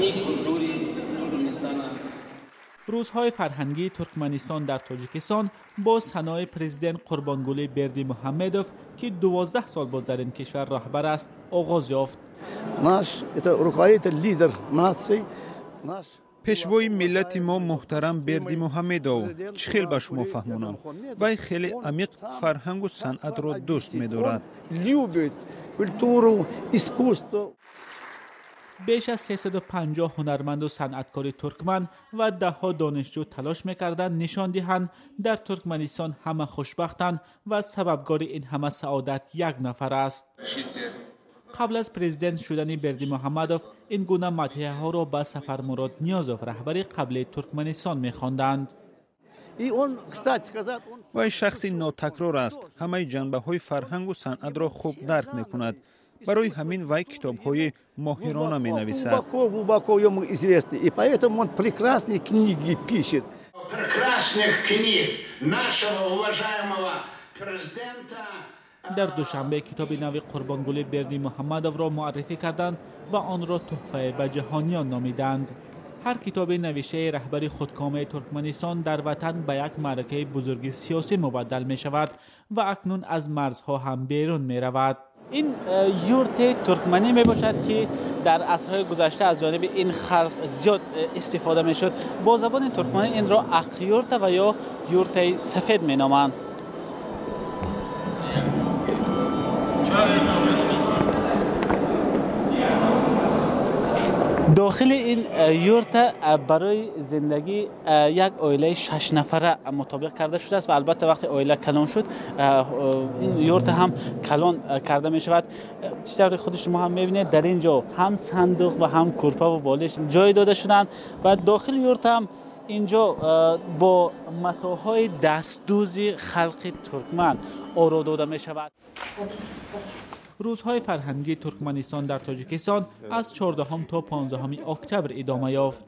Дни культуры Туркменистана. Рӯзҳои фарҳангии Туркманистон дар Тоҷикистон бо санои президент Қурбонгулӣ Бердимуҳаммедов, ки 12 сол боз дар ин кишвар роҳбар аст, оғоз ёфт. Наш это руководитель, лидер нации, наш Пешвои миллати мо муҳтарам Бердимуҳаммедов, чӣ хел ба шумо фаҳмонам, вай хеле амиқ фарҳангу санъатро дӯст медорад. Любит культуру, искусство. Беш аз 350 ҳунарманду санъаткори туркман ва даҳҳо донишҷӯ талош мекарданд нишон диҳанд, дар Туркманистон ҳама хушбахтанд ва сабабгори ин ҳама саодат як нафар аст. Қабл аз президент шудани Бердимуҳаммадов ин гуна мадҳияҳоро ба Сафармурод Ниёзов, раҳбари қаблии Туркманистон, мехонданд. И он, кстати сказать, он Вай шахси нотакрор аст, ҳамаи ҷанбаҳои фарҳангу санъатро хуб дарк мекунад. Барои ҳамин вай китобҳои моҳирона менависад. Глубоко, глубоко ему известно. И поэтому он прекрасные книги пишет. Прекрасных книг нашего уважаемого президента. Дар Душанбе китоби нави Қурбонгулӣ Бердимуҳаммадовро муаррифӣ карданд ва онро туҳфае ба ҷаҳониён номиданд. Ҳар китоби навиштаи раҳбари худкомаи Туркманистон дар ватан ба як маъракаи бузурги сиёсӣ мубаддал мешавад ва акнун аз марзҳо ҳам берун меравад. Ин юрти туркманӣ мебошад, ки дар асрҳои гузашта аз ҷониби ин халқ зиёд истифода мешуд. Бо забони туркманӣ инро ақюрта ва ё юртаи сафед меноманд. Дохили ин юрта барои зиндагӣ як оилаи шашнафара мутобиқ карда шудааст ва албатта вақте оила калон шуд, ин юрта ҳам калон карда мешавад. Чӣ тавре худи шумо ҳам мебинед, дар ин ҷо ҳам сандуқ ва ҳам курпаву болиш ҷой дода шуданд ва дохили юрта ҳам инҷо бо матоъҳои дастдӯзи халқи туркман оро дода мешавад. Рӯзҳои фарҳангии Туркманистон дар Тоҷикистон аз 14 то 15 октябр идома ёфт.